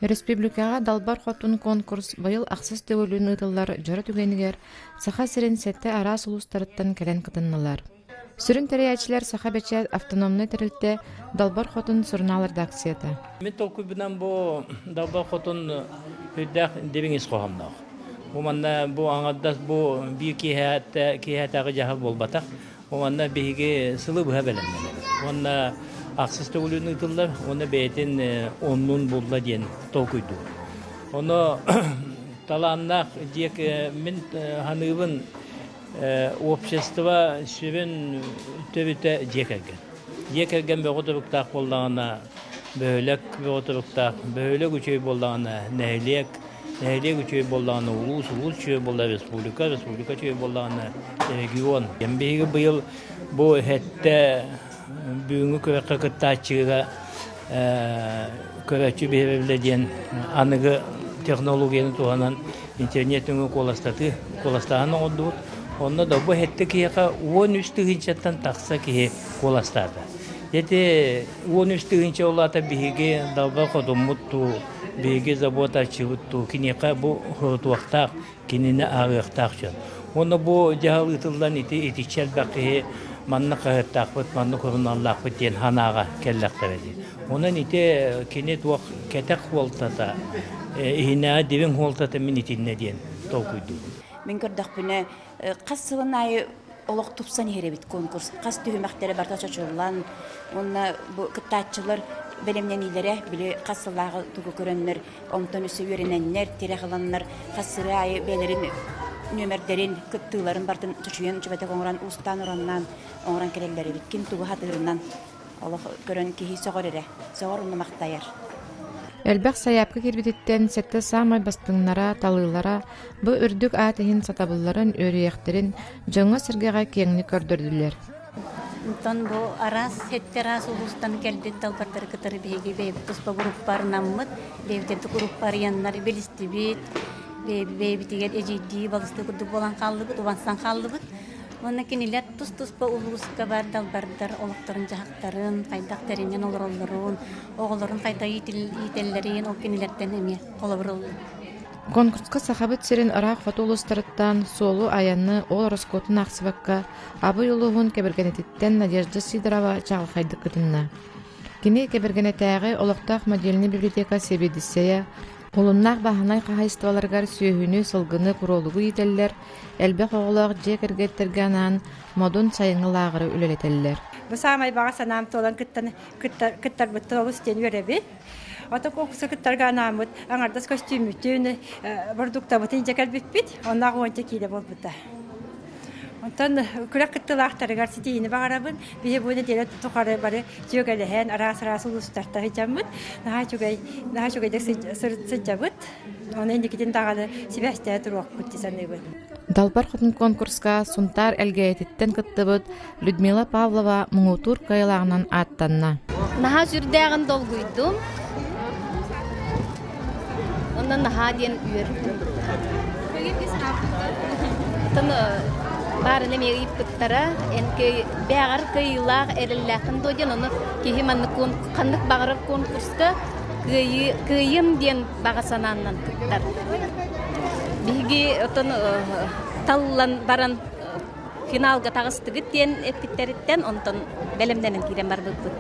Өрөспүүбүлүкэҕэ Далбар Хотун конкурс быйыл ахсыс төгүлүн ыытыллар дьоро түгэнигэр Саха сирин сэттэ араас улуустарыттан кэлэн кытыннылар. Сүрүн тэрийээччилэр Сахабэчээт автономнай тэрилтэ Далбар Хотун сурунаал редакцията. Мин толкуйбунан бу Далбар Хотун үрдээх дириҥ ис хоһоонноох. Бу манна бу аҥардас бу биир киэһэтээҕи дьаһал буолбатах. Бу манна биһиги сылы быһа бэлэмнэнэбит. Уонна ахсыс төгүлүн ыытыллар уонна бэйэтин оннун булла диэн толкуйдуур. Ону талааннаах дьиэ мин саныыбын Общество сүрүн төрүтэ дьиэ кэргэн. Дьиэ кэргэн бөҕө туруктаах буоллаҕына, бөһүөлэк бөҕө туруктаах, бөһүөлэк үчүгэй буоллаҕына, нэһилиэк, нэһилиэк үчүгэй буоллаҕына, улуус, улуус үчүгэй буоллаҕына, республика, республика үчүгэй буоллаҕына, регион. Биһиги быйыл бу сэттэ бүгүҥҥү күрэххэ кыттааччыга көрөөччү биһирэбилэ диэн аныгы технологияны туһанан интернет өҥө куоластатыы куоластааһын оҥордубут. Онно да бу сэттэ киһиэхэ 13 тыһыынчаттан тахса киһи куоластаата. Ити 13 тыһыынча улаата биһиги далба хотуммут туу, биһиги забот аччыбыт туу, киниэхэ бу хорутуохтаах, кинини ааҕыахтаах дьон. Уонна бу дьаһал ыытыллан ити итиччэ элбэх киһи манна хаһыаттаахпыт, манна суруналлаахпыт диэн санааҕа кэллэхтэрэ дии. Онон ити кини туох кэтэх суолтата, иһинээҕи дириҥ суолтата мин итиннэ диэн толкуйдуубун. Мин көрдөхпүнэ, хас сылын аайы олох тупсан иһэр эбит конкурс. Хас түһүмэхтэрэ барыта чочуллан, уонна бу кыттааччылар бэлэмнэниилэрэ, били хас сыллааҕы тугу көрөннөр, онтон өссө үөрэнэннэр, тирэх ыланнар, хас сырыы аайы бэйэлэрин нүөмэрдэрин, кыттыыларын барытын чочуйан, чөбөтөх оҥорон, уустаан-ураннаан оҥорон кэлэллэр эбит. Ким тугу хатыырынан олох көрөн киһи сөҕөр эрэ, сөҕөр уонна махтайар. Элбэх сайаапка киирбититтэн сэттэ саамай бастыҥнара, талыылара бу үрдүк аат иһин сатабылларын, үөрүйэхтэрин дьоҥҥо-сэргэҕэ киэҥник көрдөрдүлэр. Онтон бу араас сэттэ араас улуустан кэлбит далбардары кытары биһиги бэйэбит туспа группарынаммыт, бэйэбит группа арыйаннар билистибит, бэйэбитигэр эдьиийдии балыстыы курдук буолан хааллыбыт, убансан хааллыбыт. Уонна кинилэр тус-туспа улууска бар далбардар олохторун-дьаһахтарын, хайдах тэринэн олороллорун, оҕолорун хайдах иитэллэрин ол кинилэртэн эмиэ холобур ыллым. Конкурска Сахабыт сирин ыраах хоту улуустарыттан суолу-айаны ол ороскуотун аахсыбакка Абый улууһун Кэбэргэнэтиттэн Надежда Сидорова чаҕылхайдык кытынна. Кини Кэбэргэнэтээҕи олохтоох модельнай библиотека сэбиэдиссэйэ, Кулуннаах бааһынай хаһаайыстыбаларыгар сүөһүнү, сылгыны, куруолугу иитэллэр, элбэх оҕолоох дьиэ кэргэттэргэ анаан Модун сайыҥҥы лааҕыры үлэлэтэллэр. Бу саамай баҕа санаам туолан кыттан кыттарбыттан олус диэн үөрэбин. Ото конкурса кыттарга анааммыт аҥардас көстүүммүтүн, бордуктабытын илдьэ кэлбиппит. Онноох уонча киилэ буолбута. Онтон күрэх кыттыылаахтарыгар ситиһиини баҕарабын. Биһи бу нэдиэлэ тухары бары дьүөгэлэһэн, араас-араас улуустарта сылдьаммыт. Наһаа үчүгэй, наһаа үчүгэйдик сылдьабыт. Ону инникитин даҕаны сибээстэһэ туруохпут дии саныыбын. Далбар Хотун конкурска Сунтаар Элгээйититтэн кыттыбыт Людмила Павлова муҥутуур кыайыылааҕынан ааттанна. Наһаа сүрдээҕин долгуйдум. Онно наһаа диэн үөрдүм. Оттон баарын эмиэ ыйыппыттара, эн бэҕэр кыайыылаах эрэллээххин дуо диэн, ону киһи маннык ханнык баҕарар конкурска кыайыы кыайыам диэн баҕа санааннан кыттар. Биһиги оттон таллан баран финалга таҕыстыгыт диэн эппиттэриттэн онтон бэлэмнэнэн киирэн барбыппыт.